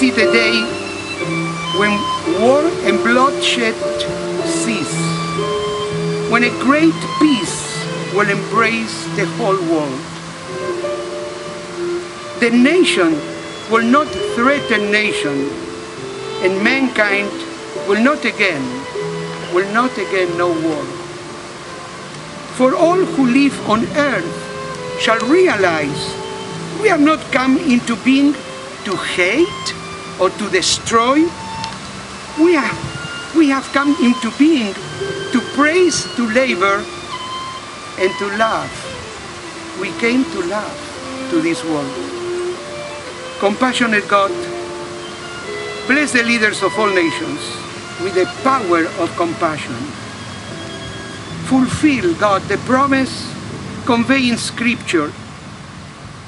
see the day when war and bloodshed cease, when a great peace will embrace the whole world. The nation will not threaten nation, and mankind will not again know war. For all who live on earth shall realize we are not come into being to hate or to destroy. We have come into being to praise, to labor, and to love. We came to love to this world. Compassionate God, bless the leaders of all nations with the power of compassion. Fulfill, God, the promise conveyed in Scripture.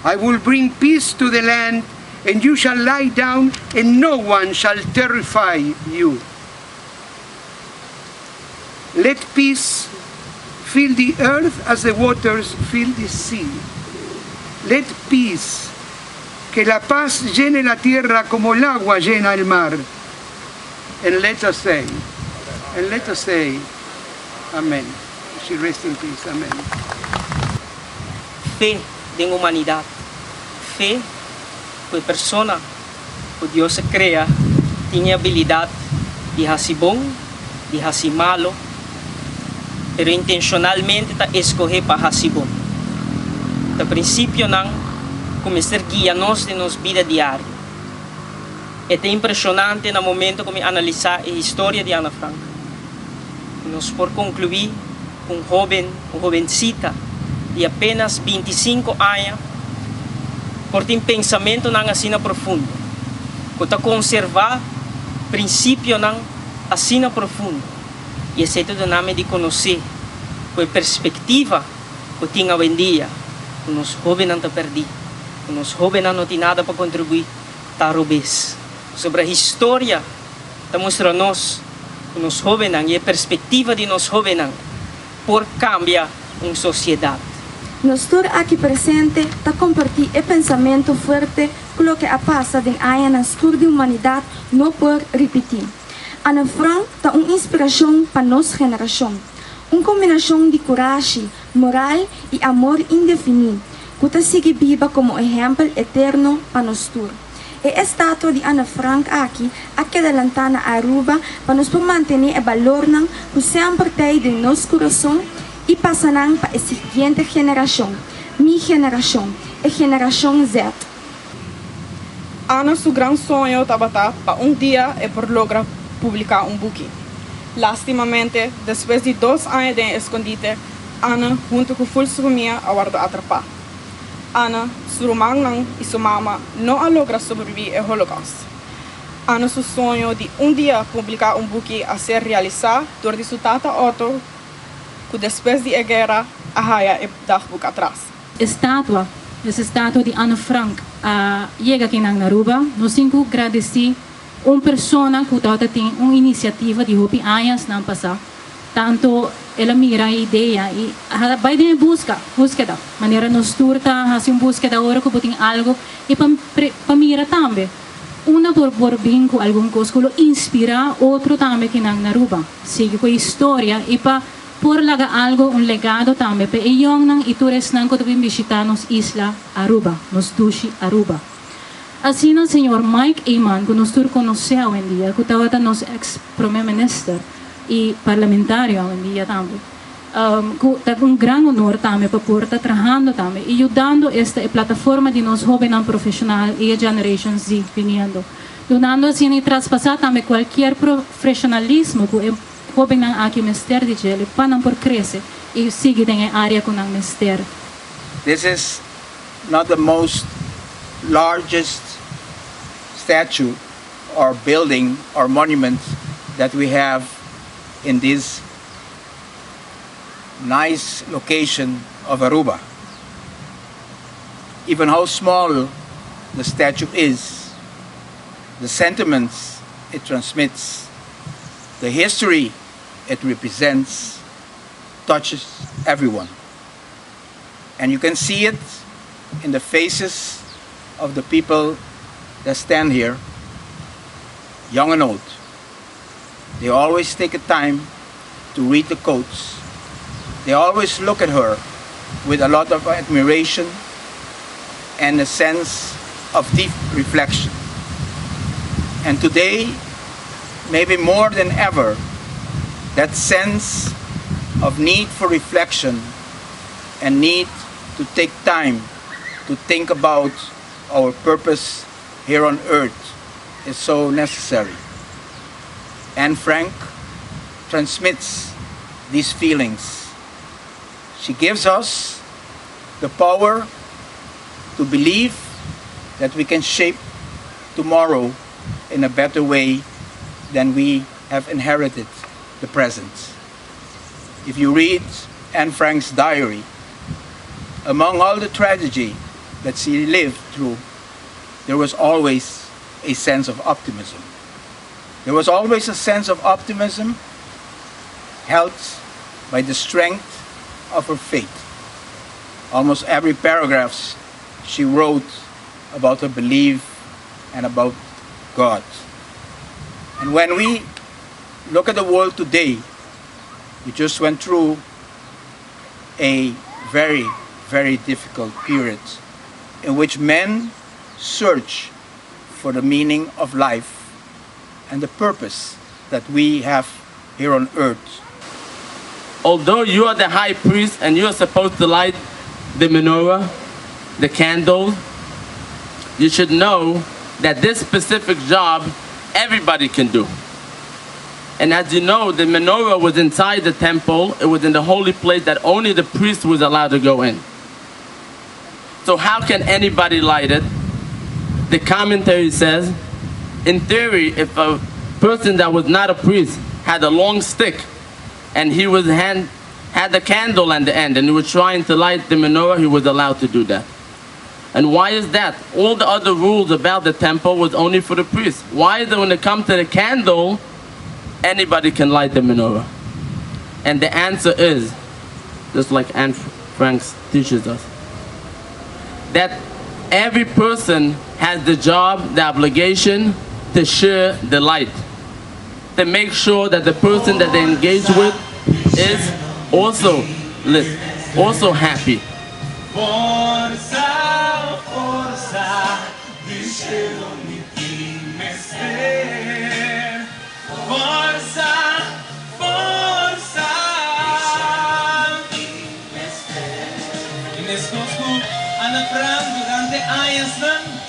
"I will bring peace to the land, and you shall lie down, and no one shall terrify you." Let peace fill the earth as the waters fill the sea. Let peace, que la paz llene la tierra como el agua llena el mar. And let us say, Amen. She rest in peace. Amen. Fe den humanidat. Fe ku e persona ku Dios a krea tin abilidat di hasi bon, di hasi malu, pero intenshonalmente ta skohe pa hasi bon. E prinsipionan ku mester guia nos den nos bida diario. Ta impreshonante na momento ku mi analisá e historia di Ana Frank. Nos por konkluí un hóben, un hobensita di apenas 25 aña, por tin pensamentonan asina profundo, ku ta konservá prinsipionan asina profundo. I esei ta duna mi di konosé ku e perspektiva ku tin awendia, ku nos hóbennan ta pèrdí, ku nos hóbennan no tin nada pa kontribuí, ta robes. Sobre historia, ta mustra nos, ku nos hóbennan i e perspektiva di nos hóbennan por kambia un sosiedat. Nos tur aki presente ta kompartí e pensamentu fuerte ku loke a pasa den añanan skur di humanidat no por ripití. Ana Frank ta un inspirashon pa nos generashon. Un kombinashon di kurashi, moral i amor indefiní, ku ta sigui biba komo ehèmpel eterno pa nos tur. E estatua di Ana Frank aki a keda lantá na Aruba pa nos por mantené e balornan ku semper tin den nos kurason i pasa nan pa e siguiente generashon, mi generashon, e generashon Z. Ana su gran soño tabata pa un dia e por logra publiká un buki. Lástimamente, despues di 2 aña di eskondite, Ana, huntu ku su famia, a wòrdu atrapá. Ana, su rumannan i su mama no a logra sobreviví e Holocaust. Ana su soño di un dia publiká un buki a ser realisá dor di su tata Otto, ku despues di e guera a haña e dagboek atras. Estatua di Anne Frank a yega aki na Aruba. Nos tin ku gradisí un persona ku tin un inisiativa di hopi aña nan pasá. Tantu el a mira e idea i bai den búskeda. Manera nos tur ta hasi un búskeda ora ku tin algu i pa mira tambe. Unda por bin ku algun kos ku inspirá otro tambe aki na Aruba. Sigui ku historia i pa por laga algu, un legado tambe pa e yòngnan i turistanan ku bin bishitá nos isla Aruba, nos dushi Aruba. Asina, señor Mike Eman, ku nos tur konosé awendia, ku tabata nos ex-promé minister i parlamentario awendia tambe. Ta un gran honor tambe pa por ta trahando tambe i yudando esta plataforma di nos hóbennan profeshonal i Generation Z biniendo. Dunando asina i traspasá tambe kualke profeshonalismo ku e hóbennan aki mester di dje pa nan por krese i sigui den e área ku nan mester. This is not the most largest statue or building or monument that we have in this nice location of Aruba. Even how small the statue is, the sentiments it transmits, the history it represents, touches everyone. And you can see it in the faces of the people that stand here. young and old, they always take a time to read the quotes. They always look at her with a lot of admiration and a sense of deep reflection. And today, maybe more than ever, that sense of need for reflection and need to take time to think about our purpose here on earth is so necessary. Anne Frank transmits these feelings. She gives us the power to believe that we can shape tomorrow in a better way than we have inherited the present. If you read Anne Frank's diary, among all the tragedy that she lived through, there was always a sense of optimism. There was always a sense of optimism held by the strength of her faith. Almost every paragraph she wrote about her belief and about God. And when we look at the world today, we just went through a very, very difficult period in which men search for the meaning of life and the purpose that we have here on earth. Although you are the high priest and you are supposed to light the menorah, the candle, you should know that this specific job everybody can do. And as you know, the menorah was inside the temple. It was in the holy place that only the priest was allowed to go in. So how can anybody light it? The commentary says, in theory, if a person that was not a priest had a long stick and he was hand, had the candle at the end and he was trying to light the menorah, he was allowed to do that. And why is that? All the other rules about the temple was only for the priest. Why is it when it comes to the candle, anybody can light the menorah? And the answer is, just like Anne Frank teaches us, that every person has the job, the obligation to share the light, to make sure that the person that they engage with is also lit, also happy. Forsa, forsa, di shelu mi tin mester. Forsa, forsa. I meskos ku Anne Frank durante añanan.